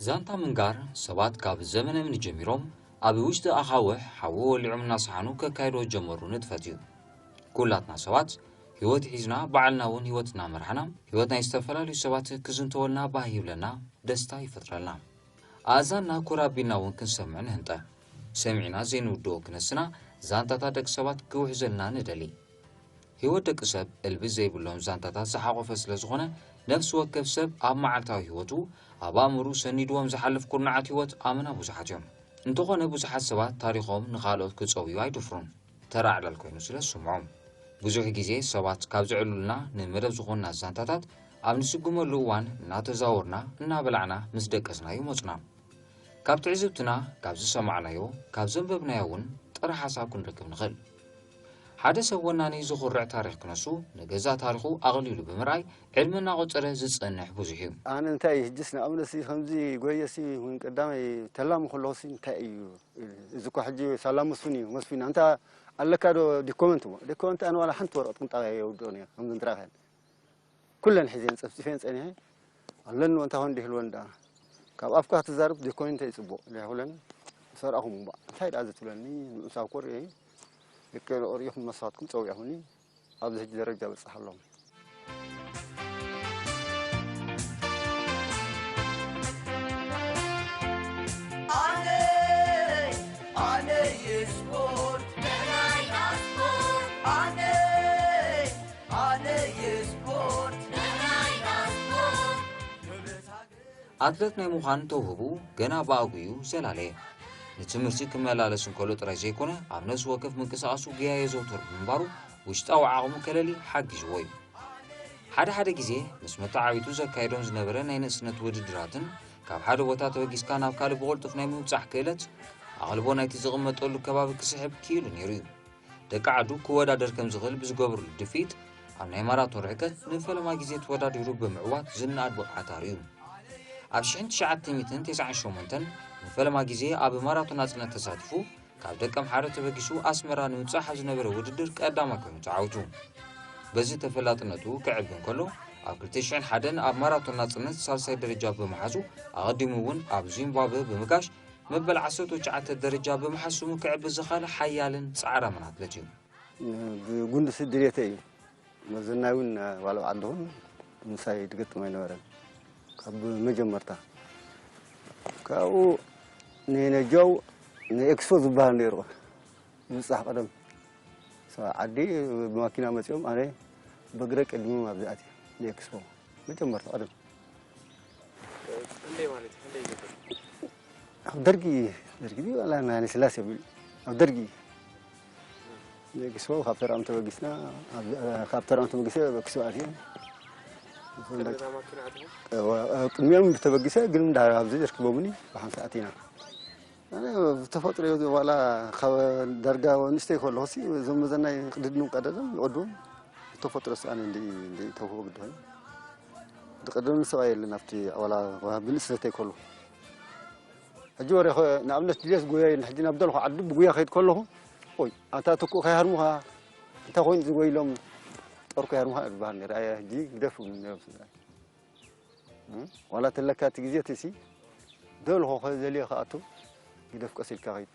ዛንታ ምንጋር ሰባት ካብ ዘመነ እምኒ ጀሚሮም ኣብ ውሽጢ ኣኻውሕ ሓዊ ወሊዖም እናሰሓኑ ከካይዶ ዝጀመሩ ንጥፈት እዩ። ኩላትና ሰባት ህይወት ሒዝና ባዕልና እውን ህይወት እናመራሕና ህይወት ናይ ዝተፈላለዩ ሰባት ክዝንተወልና ባህ ይብለና፣ ደስታ ይፈጥረልና። ኣእዛንና ኮራ ኣቢልና እውን ክንሰምዕ ንህንጠ። ሰሚዕና ዘይንውድኦ ክነስና ዛንታታት ደቂ ሰባት ክውሕዘልና ንደሊ። ህይወት ደቂ ሰብ እልቢ ዘይብሎም ዛንታታት ዝሓቖፈ ስለ ዝኾነ፣ ነፍሲ ወከፍ ሰብ ኣብ መዓልታዊ ህይወቱ ኣብ ኣእምሩ ሰኒድዎም ዝሓልፍ ኩርናዓት ህይወት ኣመና ብዙሓት እዮም። እንተኾነ ብዙሓት ሰባት ታሪኾም ንኻልኦት ክጸውዩ ኣይደፍሩን፣ ተራ ዕላል ኮይኑ ስለ ዝስምዖም። ብዙሕ ግዜ ሰባት ካብ ዘዕልሉና ንመደብ ዝኾንና ዛንታታት ኣብ ንስጉመሉ እዋን እናተዛወርና እናበላዕና ምስ ደቀስና ይመጹና። ካብ ትዕዝብትና፣ ካብ ዝሰማዕናዮ፣ ካብ ዘንበብናዮ እውን ጥረ ሓሳብ ክንረክብ ንኽእል። ሓደ ሰብ ወናኒ ዝኹርዕ ታሪኽ ክነሱ ንገዛእ ታሪኹ ኣቕሊሉ ብምርኣይ ዕድመ እናቖጸረ ዝጸንሕ ብዙሕ እዩ። ኣነ እንታይ እዩ ሕጅስ ንኣብነት እዚ ከምዚ ጎየሲ እውን ቀዳማይ ተላሚ ከለኹሲ እንታይ እዩ እዚ እኮ ሕጂ ሳላ መስፍን እዩ መስፍን ኣንታ ኣለካ ዶ ዲኮመንት እሞ ዲኮመንት ኣነ ዋላ ሓንቲ ወረቐት ቅንጣብ የውድኦን እየ ከምዚ እንትረኸን ኩለን ሒዘን ጸፍጺፈን ጸኒሐ ኣለኒ እንታይ ኾን ዲህልወን ደኣ ካብ ኣፍካ ክትዛርብ ዲኮመንት እዩ ጽቡቕ ዲሕኩለን ሰራኹም እባ እንታይ ደኣ ዝትብለኒ ንኡሳብ ኮር እየ ልክዕ ሪኢኹም መስዋትኩም ጸዊዕኹኒ ኣብዚ ሕጂ ደረጃ በጽሕ ኣለኹ። ኣነ ኣነ የስፖርት ኣነ የስፖርት ኣትለት ናይ ምዃን ተውህቡ ገና ብኣጉኡ ዘላለየ። ንትምህርቲ ክመላለስ እንከሎ ጥራይ ዘይኮነ፣ ኣብ ነፍሲ ወከፍ ምንቅስቓሱ ገያ የዘውትር ብምንባሩ፣ ውሽጣዊ ዓቕሙ ከለሊ ሓጊዝዎ እዩ። ሓደ ሓደ ግዜ፣ ምስ መተዓቢቱ ዘካይዶም ዝነበረ ናይ ንእስነት ውድድራትን ካብ ሓደ ቦታ ተበጊስካ ናብ ካልእ ብቕልጡፍ ናይ ምብጻሕ ክእለት፣ ኣቓልቦ ናይቲ ዝቕመጠሉ ከባቢ ክስሕብ ክኢሉ ነይሩ እዩ። ደቂ ዓዱ ክወዳደር ከም ዝኽእል ብዝገብርሉ ድፍኢት፣ ኣብ ናይ ማራቶን ርሕቀት ንፈለማ ግዜ ተወዳዲሩ ብምዕዋት ዝነኣድ ብቕዓት ኣርእዩ። ኣብ ሽሕን ትሽዓተ ሚእትን ተስዓን ሸሞንተን ንፈለማ ግዜ ኣብ ማራቶን ናጽነት ተሳቲፉ፣ ካብ ደቀምሓረ ተበጊሱ ኣስመራ ንምብጻሕ ኣብ ዝነበረ ውድድር ቀዳማይ ኮይኑ ተዓዊቱ። በዚ ተፈላጥነቱ ክዕቢ እንከሎ፣ ኣብ ክልተ ሽሕን ሓደን ኣብ ማራቶን ናጽነት ሳልሳይ ደረጃ ብምሓዙ፣ ኣቐዲሙ እውን ኣብ ዚምባብወ ብምጋሽ መበል ዓሰርተ ትሽዓተ ደረጃ ብምሓዝ ስሙ ክዕቢ ዝኸኣለ ሓያልን ጻዕራምን ኣትለት እዩ። ብጉንዲ ስድሌተይ እዩ። መዘናይ እውን ዋላ በዓል ድኹን ምሳይ ድገጥም ኣይነበረን። ካብ መጀመርታ ካብኡ ንነጃው ንኤክስፖ ዝበሃል ነይሩ ምብጻሕ ቀደም። ሰብ ዓዲ ብማኪና መጺኦም ኣነ በግረ ቀድሞም ኣብዚ ኣትየ ንኤክስፖ መጀመርታ ቀደም። ክንደይ ማለት እዩ? ክንደይ ይገብር? ኣብ ደርጊ ደርጊ ድዩ ዋላ ናይ ስላሴ ብል ኣብ ደርጊ ንግስቦ ካብ ተራም ተበጊስና ኣብ- ካብ ተራም ተበጊሰ በክሱ ኣትየ። ቅድሚታ ማኪና ኣትኹም? ቅድሚኦም ተበጊሰ ግን እንዳ ኣብዚ ዘርክቦምኒ ብሓንሳ ኣቲና። ኣነ ብተፈጥሮ ዋላ ካብ ዳርጋ ንእሽተይ ከለኹሲ እዞም መዘናይ ቅድድም ቀደድም ይቐድዎም ብተፈጥሮ ሲ ኣነ እንዲ እንዲ ተውህቦ ግድኾይኑ ዝቐደም ሰብኣይ የለን ኣብቲ ዋላ ብንእስነተይ ከለኹ ሕጂ ወረ ንኣብነት ድሌት ጉያ ኢልና ሕጂ ናብ ደልኹ ዓዲ ብጉያ ከይድ ከለኹ ወይ ኣንታ ትኩእ ከይሃርሙኻ እንታይ ኮይኑ ዝጎይ ኢሎም ጦር ከይሃርሙኻ ዝበሃል ነይሩ ኣየ ሕጂ ግደፍ ይብሉ ነይሮም ስድራ ዋላ ተለካ እቲ ግዜ እቲ ሲ ደልኹ ከዘልየ ከኣቱ ግደፍ ቀስ ኢልካ ከይድ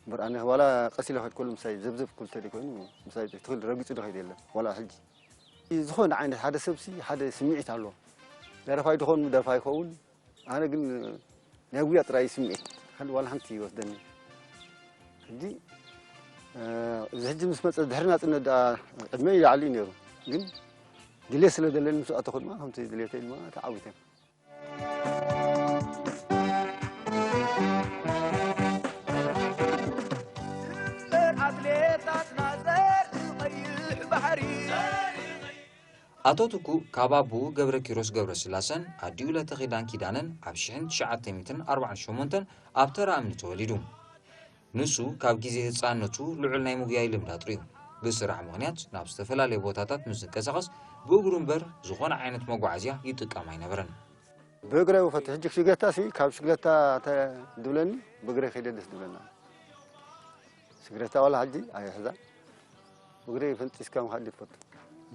እምበር ኣነ ዋላ ቀስ ኢለ ከይድ ከሉ ምሳይ ዘብዘብ ክብል ተደይ ኮይኑ ምሳይ ትኽእል ረጊጹ ዶ ከይድ የለን ዋላ ሕጂ ዝኾነ ዓይነት ሓደ ሰብሲ ሓደ ስምዒት ኣለዎ ደረፋይ ድኾን ደርፋ ይኸውን ኣነ ግን ናይ ጉያ ጥራይ ስምዒት ሓደ ዋላ ሓንቲ ይወስደኒ ሕጂ እዚ ሕጂ ምስ መፀ ድሕሪ ናፅነት ደኣ ዕድመ ይላዕሊ ነይሩ ግን ድሌት ስለ ዘለኒ ምስ ኣተኹ ድማ ከምቲ ድሌተይ ድማ ተዓዊተ ኣትሌታትና ዘር ቀይሕ ባሕሪ ኣቶ ትኩእ ካብ ኣቦኡ ገብረኪሮስ ገብረስላሰን ኣዲኡ ለተኺዳን ኪዳነን ኣብ ሽሕን ትሽዓተ ሚእትን ኣርባዓን ሸሞንተን ኣብ ተራ እምኒ ተወሊዱ። ንሱ ካብ ግዜ ህጻንነቱ ልዑል ናይ ምጉያይ ልምዲ ኣጥርዩ። ብስራሕ ምኽንያት ናብ ዝተፈላለየ ቦታታት ምስ ዝንቀሳቐስ ብእግሩ እምበር ዝኾነ ዓይነት መጓዓዝያ ይጥቀም ኣይነበረን። ብእግረ ይፈቱ ሕጂ ሽግለታ ሲ ካብ ሽግለታ ድብለኒ ብእግረ ከይደ ደስ ድብለና ሽግለታ ዋላ ሕጂ ኣይሕዛ እግረይ ፈንጢስካ ምኻድ ይፈቱ።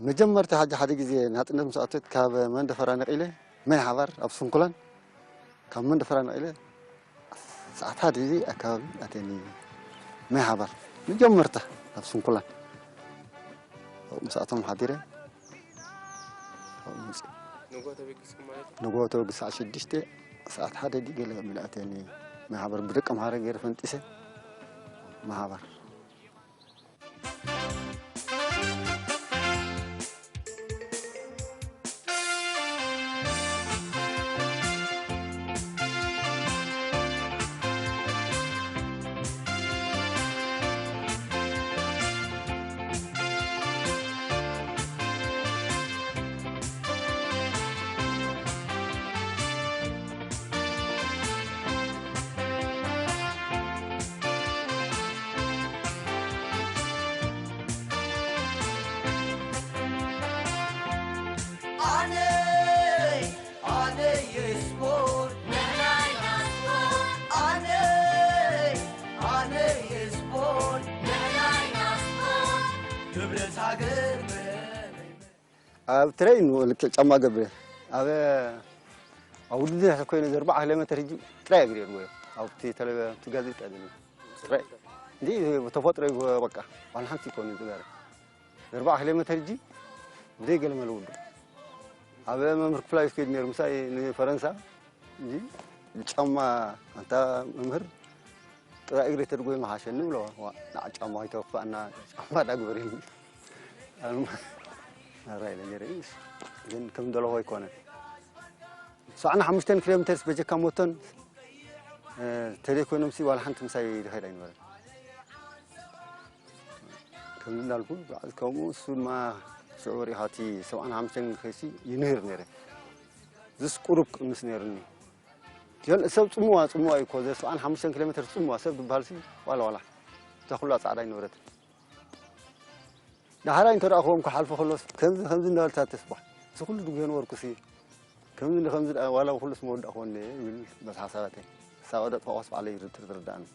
መጀመርታ ሕጂ ሓደ ግዜ ናጽነት ምስ ኣተት ካብ መንደፈራ ነቒለ ማይ ሓባር ኣብ ስንኩላን ካብ መንደፈራ ነቒለ ሰዓት ሓደ እዚ ኣካባቢ ኣትየኒ ማይ ሃባር መጀመርታ ኣብ ስንኩላን ምስኣቶም ሓዲረ ንጎ ተበጊስኩም ማለት ንጎ ተበጊስ ሰዓት ሽዱሽተ ሰዓት ሓደ ዲ ገለ ሚል ኣትየኒ ማይ ሃባር ብደቂ ማሃረ ገይረ ፈንጢሰ ማሃባር ኣብ ትሬን ልክዕ ጫማ ገብረ ኣብ ኣብ ውድድር ኮይነ ዘርባዕ ኪሎ ሜትር ህጂ ጥራይ እግሪ እርጎዮ ኣብቲ ተለበ ኣብቲ ጋዜጣ ደለ ጥራይ እንዲ ተፈጥሮ ይጎ በቃ ዋላ ሓንቲ ይኮን ዝጋረ ዘርባዕ ኪሎ ሜትር ህጂ ብደይ ገለ መለ ውዱ ኣብ መምህር ክፍላይ ስከድ ነር ምሳይ ንፈረንሳ እንጂ ጫማ ኣንታ መምህር ጥራይ እግሪ ተድጎይ መሓሸኒ ብሎ ንዓ ጫማ ይተወፋእና ጫማ ዳግበርልኒ ራይ ነገር ግን ከም ደለኹ ኣይኮነን ሰዓና ሓሙሽተን ኪሎ ሜትርስ በጀካ ሞቶን ተደይ ኮይኖም ሲ ዋላ ሓንቲ ምሳይ ድኸይድ ኣይነበረን ከም እንዳልኩ ከምኡ እሱ ድማ ሽዑ ሪኢኻ እቲ ሰብዓን ሓሙሽተን ከይሲ ይንህር ነይረ ዝስ ቁሩብ ቅንስ ነይርኒ ሰብ ጽምዋ ጽምዋ እዩ እኮ ዘስብዓን ሓሙሽተን ኪሎ ሜትር ጽምዋ ሰብ ዝበሃል ሲ ዋላ ዋላ እታ ኩላ ጻዕዳ ኣይነበረትን ዳሕራይ እንተ ደኣ ክኾን ክሓልፎ ከሎስ ከምዚ ከምዚ እንዳበልካ ተስባሕ እዚ ኩሉ ድጉሄ ነበርኩ ሲ ከምዚ ከምዚ ደኣ ዋላ ኩሉስ መወዳእ ክኾን ይብል በቲ ሓሳባተይ ሳብ ደጥፋ ቆስ ባዕለይ ዝርዳእኒ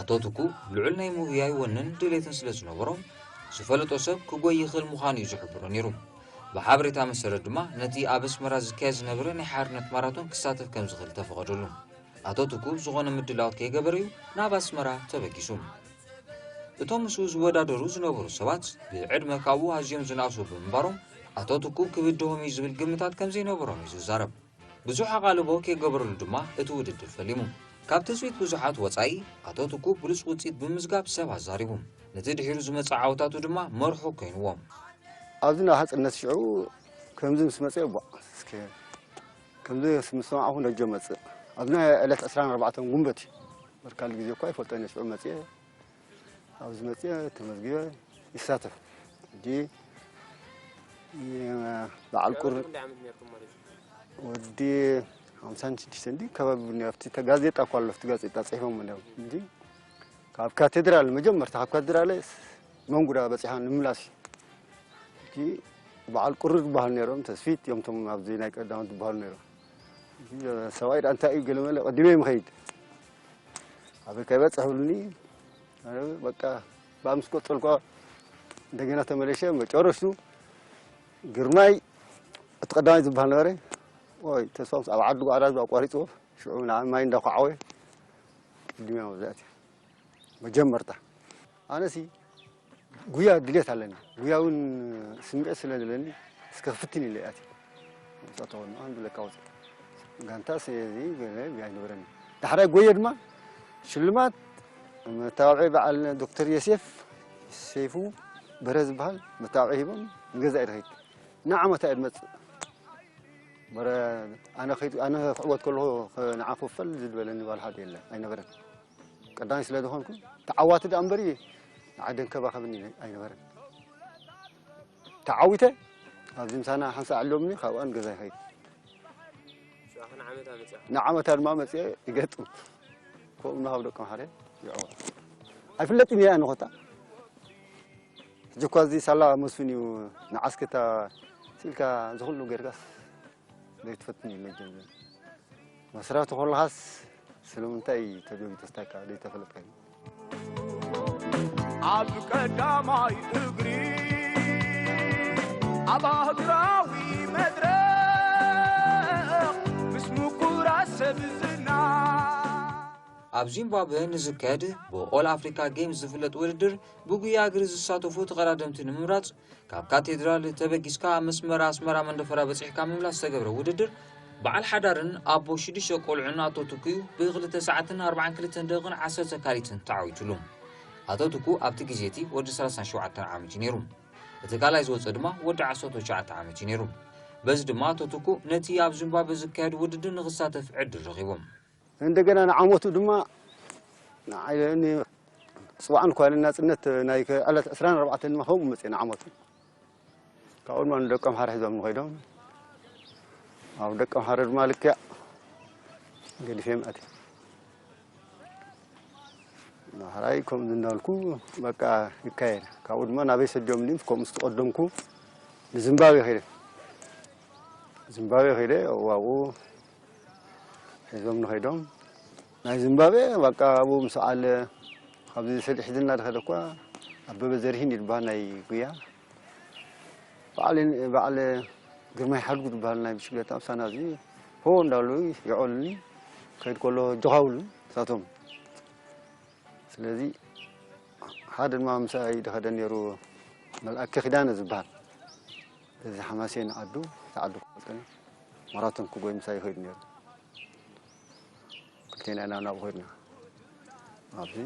ኣቶ ትኩ ልዑል ናይ ምጉያይ ወንን ድሌትን ስለ ዝነበሮም ዝፈለጦ ሰብ ክጎይ ይኽእል ምዃኑ እዩ ዝሕብሮ ነይሩ። ብሓበሬታ መሰረት ድማ ነቲ ኣብ ኣስመራ ዝካየድ ዝነበረ ናይ ሓርነት ማራቶን ክሳተፍ ከም ዝኽእል ተፈቐደሉ። ኣቶ ትኩ ዝኾነ ምድላዋት ከይገበረ እዩ ናብ ኣስመራ ተበጊሱ። እቶም ምስኡ ዝወዳደሩ ዝነበሩ ሰባት ብዕድመ ካብኡ ኣዝዮም ዝነኣሱ ብምንባሮም ኣቶ ትኩ ክብድሆም እዩ ዝብል ግምታት ከም ዘይነበሮም እዩ ዝዛረብ። ብዙሕ ኣቓልቦ ከይገበረሉ ድማ እቲ ውድድር ፈሊሙ። ካብ ትጽቢት ብዙሓት ወጻኢ ኣቶ ትኩ ብሉጽ ውጽኢት ብምምዝጋብ ሰብ ኣዛሪቡ። ነቲ ድሒሩ ዝመጽእ ዓወታቱ ድማ መርሑ ኮይንዎ። ኣብዚ ናሓጽነት ሽዑ ከምዚ ምስ መጸ ቧ እስከ ከምዚ ምስ ሰማዕኹ ነጆ መጽእ ኣብዚ ናይ ዕለት ዕስራን ኣርባዕተን ጉንበት እዩ። መርካል ግዜ እኳ ይፈልጦ እየ ሽዑ መጽየ ኣብዚ መጽየ ተመዝጊበ ይሳተፍ ሕጂ በዓል ቁር ወዲ ሓምሳን ሽዱሽተ እንዲ ከባቢ ኣብቲ ጋዜጣ እኳ ኣሎ ኣብቲ ጋዜጣ ጽሒፎም ነው እንዲ ካብ ካቴድራል መጀመርታ ካብ ካቴድራል መንጉዳ በጺሓ ንምምላስ ሕጂ በዓል ቁር ዝበሃሉ ነይሮም ተስፊት እዮም ቶም ኣብዚ ናይ ቀዳሞት ዝበሃሉ ነይሮም ሰብኣይ ደኣ እንታይ እዩ ገለመለ ቀዲመ ይምኸይድ ኣበይ ከይበጽሕ ብሉኒ በቃ ብኣምስ ቆጸልኳ እንደገና ተመለሸ መጨረሽቱ ግርማይ እቲ ቀዳማይ ዝበሃል ነበረ ወይ ተስፋምስ ኣብ ዓዲ ጓዕዳ ኣቋሪፅዎ ሽዑ ንዓ ማይ እንዳኳዓወ ቅድሚያ መብዛእቲ መጀመርታ ኣነሲ ጉያ ድሌት ኣለኒ ጉያ እውን ስምዒት ስለ ዘለኒ እስከ ክፍትን ኢለ ኣቲ ተኾኑ ኣንዱ ለካ ወፅእ ጋንታ ስለዚ ገለ ኣይነበረኒ ዳሕራይ ጎየ ድማ ሽልማት መታወዒ በዓል ዶክተር የሴፍ ሰይፉ በረ ዝበሃል መታወዒ ሂቦም ንገዛ ይድኸይድ ንዓመታ እየ ዝመፅእ በረ ኣነ ክዕወት ከለኹ ንዓ ክፈል ዝድበለኒ ባል ሓደ የለ ኣይነበረን ቀዳማይ ስለ ዝኾንኩ ተዓዋቲ ደኣ እምበሪ ንዓ ደንከባኸብኒ ኣይነበረን ተዓዊተ ኣብዚ ምሳና ሓንሳእ ኣለምኒ ካብኣን ገዛ ይኸይድ ንዓመታ ድማ መፅአ ይገጥም ከምኡ እናሃብ ደቂ ማሓረ ይዕወት ኣይፍለጥን እየ ኣነ ኮታ ሕጂ እኳ እዚ ሳላ መስፍን እዩ ንዓስክታ ስኢልካ ዝኽሉ ጌርካስ ዘይትፈትን እዩ መጀመርያ መስራቲ ከለኻስ ስለምንታይ ተገቢቱ ስታካ ዘይተፈለጥካ? ኣብ ቀዳማይ እግሪ ኣብ ኣህጉራዊ መድረኽ ምስ ምኩራት ሰብ ዝና ኣብ ዚምባብወ ንዝካየድ ብኦል ኣፍሪካ ጌምስ ዝፍለጥ ውድድር ብጉያ እግሪ ዝሳተፉ ተቐዳደምቲ ንምምራፅ ካብ ካቴድራል ተበጊስካ ኣብ መስመር ኣስመራ መንደፈራ በፂሕካ ምምላስ ዝተገብረ ውድድር በዓል ሓዳርን ኣቦ ሽዱሽተ ቆልዑን ኣቶ ትኩዩ ብክልተ ሰዓትን ኣርባዓን ክልተን ደቂቕን ዓሰርተ ካሊትን ተዓዊቱሉ። ኣቶ ትኩ ኣብቲ ግዜ እቲ ወዲ ሰላሳን ሸውዓተን ዓመት እዩ ነይሩ። እቲ ካልኣይ ዝወፀ ድማ ወዲ ዓሰርተ ትሽዓተ ዓመት እዩ ነይሩ። በዚ ድማ ኣቶ ትኩ ነቲ ኣብ ዚምባብወ ዝካየድ ውድድር ንክሳተፍ ዕድል ረኺቡ። እንደገና ንዓመቱ ድማ ንዓይ ፅዋዕን ኳልን ናፅነት ናይ ዕለት ዕስራን ኣርባዕተን ድማ ከምኡ መፅእ ንዓመቱ። ካብኡ ድማ ንደቀምሓረ ሒዞም ንኸይዶም ኣብ ደቀምሓረ ድማ ልክዕ ገዲፈ ይምኣት። ዳሕራይ ከምዚ እንዳልኩ በቃ ይካየድ። ካብኡ ድማ ናበይ ሰዲኦም ሊም ከምኡ ዝተቐደምኩ ንዝምባብዌ ከይደ። ዝምባብዌ ከይደ ኣብኡ ሒዞም ንኸይዶም ናይ ዝምባብዌ በቃ ኣብኡ ምስ በዓል ካብዚ ሰሊሕ ዝና ዝኸደ እኳ ኣበበ ዘርሂን ይድበሃል ናይ ጉያ በዓል በዓል ግርማይ ሓድጉ ዝበሃል ናይ ብሽክሌታ ምሳና እዚ ሆ እንዳሉ ይዕወሉኒ ከይድ ከሎ ጆኻውሉ ሳቶም ስለዚ ሓደ ድማ ምሳይ ዝኸደ ነይሩ መልኣከ ኪዳነ ዝበሃል እዚ ሓማሴን ዓዱ እቲ ዓዱ ክፈልጠኒ ማራቶን ክጎይ ምሳይ ይኸይድ ነይሩ ክልቴና ኢና ናብኡ ኸይድና ኣብዚ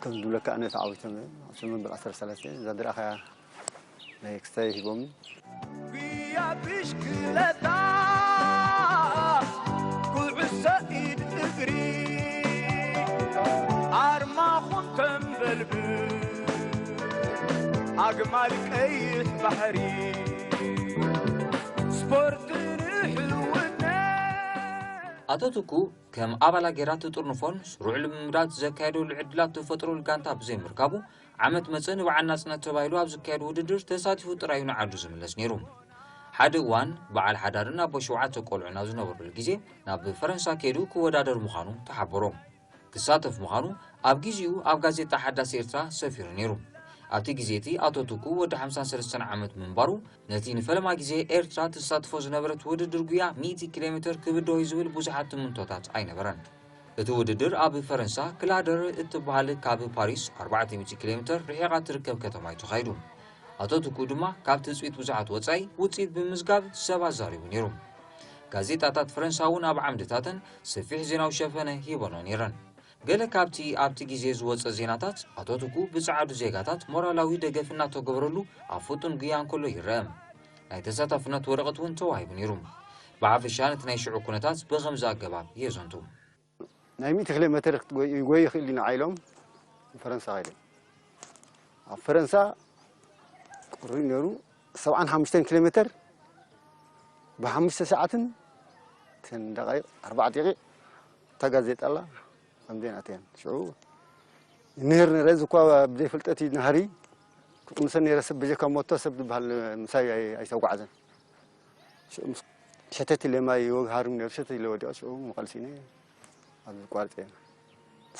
ከም ዝብለካ ኣነ ተዓዊተ ስምንት ብር ዓሰርተ ሰለስተ እዛ ዝረኣኻያ ናይ ክስታይ ሂቦምኒ ጉያ ብሽክለታ ኩዕሶ ኢድ እግሪ ኣርማኹም ተንበልብል ኣግማል ቀይሕ ባሕሪ ስፖርት ንሕውነት ኣቶ ትኩ ከም ኣባላ ጌራ ትጥርንፎን ስሩዕ ልምምዳት ዘካየደሉ ዕድላት ትፈጥረሉ ጋንታ ብዘይምርካቡ ዓመት መጸ ንበዓል ናጽነት ተባሂሉ ኣብ ዝካየድ ውድድር ተሳቲፉ ጥራዩ ንዓዱ ዝምለስ ነይሩ። ሓደ እዋን በዓል ሓዳርን ኣቦ ሸውዓተ ቆልዑን ኣብ ዝነበረሉ ግዜ ናብ ፈረንሳ ከይዱ ክወዳደር ምዃኑ ተሓበሮ። ክሳተፍ ምዃኑ ኣብ ግዜኡ ኣብ ጋዜጣ ሓዳስ ኤርትራ ሰፊሩ ነይሩ። ኣብቲ ግዜ እቲ ኣቶ ትኩ ወዲ ሓምሳን ሰለስተን ዓመት ምንባሩ ነቲ ንፈለማ ግዜ ኤርትራ ትሳትፎ ዝነበረት ውድድር ጉያ ሚእቲ ኪሎ ሜትር ክብድሆ እዩ ዝብል ብዙሓት ትምንቶታት ኣይነበረን። እቲ ውድድር ኣብ ፈረንሳ ክላደር እትበሃል ካብ ፓሪስ ኣርባዕተ ሚእቲ ኪሎ ሜትር ርሒቓ ትርከብ ከተማ እዩ ተኻይዱ። ኣቶ ትኩ ድማ ካብ ትጽቢት ብዙሓት ወጻኢ ውጽኢት ብምዝጋብ ሰብ ኣዛሪቡ ነይሩ። ጋዜጣታት ፈረንሳ እውን ኣብ ዓምድታተን ሰፊሕ ዜናዊ ሸፈነ ሂበኖ ነይረን። ገለ ካብቲ ኣብቲ ግዜ ዝወጸ ዜናታት ኣቶ ትኩ ብጸዓዱ ዜጋታት ሞራላዊ ደገፍ እናተገበረሉ ኣብ ፍጡን ጉያ እንከሎ ይረአ። ናይ ተሳታፍነት ወረቐት እውን ተዋሂቡ ነይሩ። ብሓፈሻ ነቲ ናይ ሽዑ ኩነታት ብኸምዚ ኣገባብ የዘንቱ። ናይ ሚእቲ ኪሎ ሜትር ክትጎይ ይጎይ ይኽእል እዩ ንዓ ኢሎም ፈረንሳ ከይደ ኣብ ፈረንሳ ቁሪ ነይሩ ሰብዓን ሓሙሽተን ኪሎ ሜትር ብሓሙሽተ ሰዓትን ተን ደቃይቕ ኣርባዕ ደቂቕ እታ ጋዜጣ ኣላ ከምዘን ኣተያን ሽዑ ንህር ነረ እዚ እኳ ብዘይ ፍልጠት እዩ ናህሪ ክጥምሰ ነረ ሰብ በጀካ ሞቶ ሰብ ዝበሃል ምሳይ ኣይተጓዓዘን ሽዑ ምስ ሸተት ኢለ ማይ ወግሃርም ነሩ ሸተት ኢለ ወዲቐ ሽዑ መቐልሲነ ኣብዚ ቋርፀ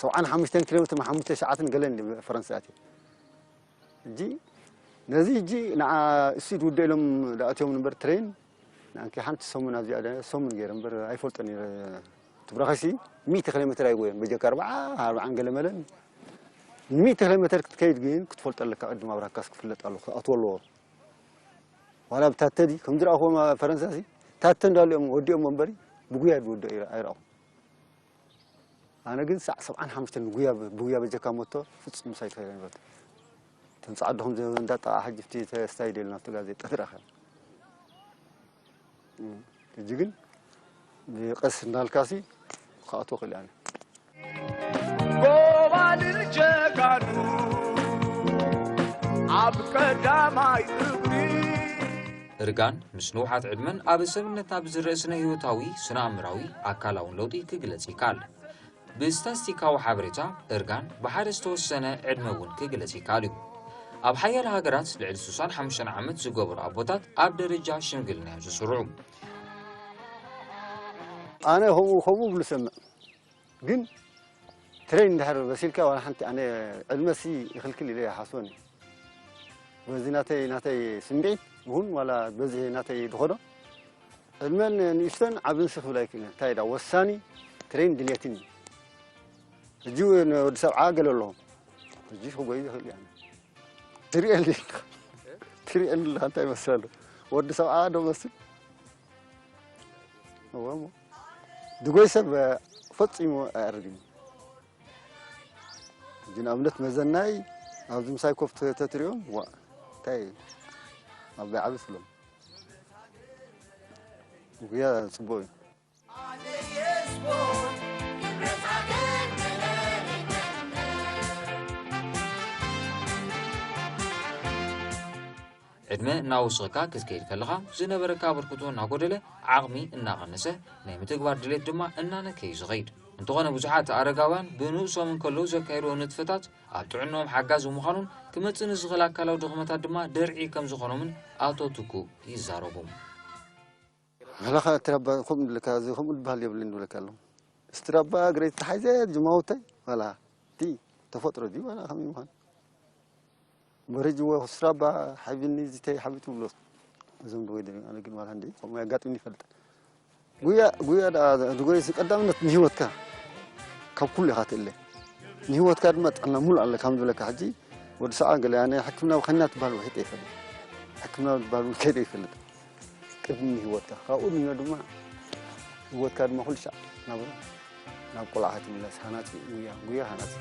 ሰብዓን ሓሙሽተን ኪሎ ሜትር ሓሙሽተ ሰዓትን ገለን ፈረንሳ ኣትየ ሕጂ ነዚ ሕጂ ንዓ እሱ ድውደ ኢሎም ዳእትዮም ንበር ትሬን ንኣንኪ ሓንቲ ሰሙን ኣብዚኣ ሰሙን ገይረ እምበር ኣይፈልጦ ነረ ትብራኸሲ ሚእቲ ኪሎ ሜትር ኣይጎየን በጀካ ኣርባዓ ኣርባዓን ገለ መለን ሚእቲ ኪሎ ሜትር ክትከይድ ግን ክትፈልጦ ኣለካ ቅድም ኣብራካስ ክፍለጥ ኣሎ ክትኣትዎ ኣለዎ ዋላ ብታተ ድዩ ከም ዝረኣኹዎም ኣብ ፈረንሳ ሲ ታተ እንዳሉ እዮም ወዲኦሞ እምበሪ ብጉያ ዝወድኦ ኣይረ- ኣይረኣኹ ኣነ ግን ሳዕ ሰብዓን ሓሙሽተን ብጉያ ብጉያ በጀካ ሞቶ ፍጹም ምሳይ ተኸይረ ነበርት ተምጻ ዓድኹም ዘ- እንዳጣ ሕጂ ፍቲ ተስታይ ደልና ኣብቲ ጋዜጣ ትረኸ ሕጂ ግን ብቀስ እንዳልካሲ ክኣትዎ ክእል ኣነ ጎባልል ጀጋኑ ኣብ ቀዳማይ እግሪ እርጋን ምስ ንውሓት ዕድመን ኣብ ሰብነትና ብዝረአ ስነ ህይወታዊ፣ ስነ ኣእምራዊ፣ ኣካላውን ለውጢ ክግለጽ ይከኣል። ብስታስቲካዊ ሓበሬታ እርጋን ብሓደ ዝተወሰነ ዕድመ እውን ክግለጽ ይከኣል እዩ። ኣብ ሓያለ ሃገራት ልዕሊ ስሳን ሓሙሽተን ዓመት ዝገበሩ ኣቦታት ኣብ ደረጃ ሽምግልና እዮም ዝስርዑ። ኣነ ከምኡ ከምኡ ብሉ ሰምዕ ግን ትሬን እንድሕር በሲልካ ዋላ ሓንቲ ኣነ ዕድመሲ ይኽልክል ኢለ ይሓስቦን እዩ። በዚ ናተይ ናተይ ስምዒት እውን ዋላ በዚ ናተይ ድኸዶ ዕድመን ንእሽቶን ዓብን ስኽብል ኣይክእልን እንታይ ዳ ወሳኒ ትሬን ድልየትን እዩ። ሕጂ እውን ወዲ ሰብዓ ገለ ኣለኹም ሕጂ ክጎይ ይኽእል እያ። ትሪኤል ትሪኤል እንታይ ይመስላሉ ወዲ ሰብዓ ዶ መስል እወ እሞ ድጎይ ሰብ ፈጺሙ ኣያርግን። ሕጂ ንኣብነት መዘናይ ኣብዚ ምሳይ ኮፍ ተ- ተትሪኦም ዋ እንታይ ኣብ ዓቢ ስሎም ጉያ ጽቡቅ እዩ። ዕድመ እናወሰኸካ ክትከይድ ከለኻ ዝነበረካ ኣበርክቶ እናጎደለ ዓቕሚ እናቐነሰ ናይ ምትግባር ድሌት ድማ እናነከዩ ዝኸይድ እንተኾነ ብዙሓት ኣረጋውያን ብንእሶም እንከለዉ ዘካየድዎ ንጥፈታት ኣብ ጥዕንኦም ሓጋዚ ምዃኑን ክመጽእ ንዝኽእል ኣካላዊ ድኽመታት ድማ ደርዒ ከም ዝኾኖምን ኣቶ ትኩ ይዛረቡ። መላኻ ትራባ ከምኡ ድለካ እዚ ከምኡ ድበሃል የብልን ድብለካ ኣሎ። ስትራባ ግሬት ተሓይዘ ጅማውታይ ዋላ ቲ ተፈጥሮ ዲ ዋላ ከመይ ምዃን በረጅዎ ስራባ ሓቢኒ ዝተይ ሓቢቱ ብሎ እዞም ድወይ ደሚ ኣነ ግን ዋላ እንደ ከምኡ ያጋጥምኒ ይፈልጥ። ጉያ ጉያ ድጎይ ቀዳምነት ንህይወትካ ካብ ኩሉ ኢኻ ትእለ። ንህይወትካ ድማ ጥዕና ሙሉ ኣለ ከም ዝብለካ ሕጂ ወዲ ሰዓ ገለ ኣነ ሕክምና ብኸና ትበሃል ውሒጠ ይፈልጥ። ሕክምና ትበሃል ከይደ ይፈልጥ። ቅድሚ ህይወትካ ካብኡ ንዮ ድማ ህይወትካ ድማ ኩሉ ሻዕ ናብ ናብ ቆልዓ ትምለስ ሃናፂ ጉያ ጉያ ሃናፂ።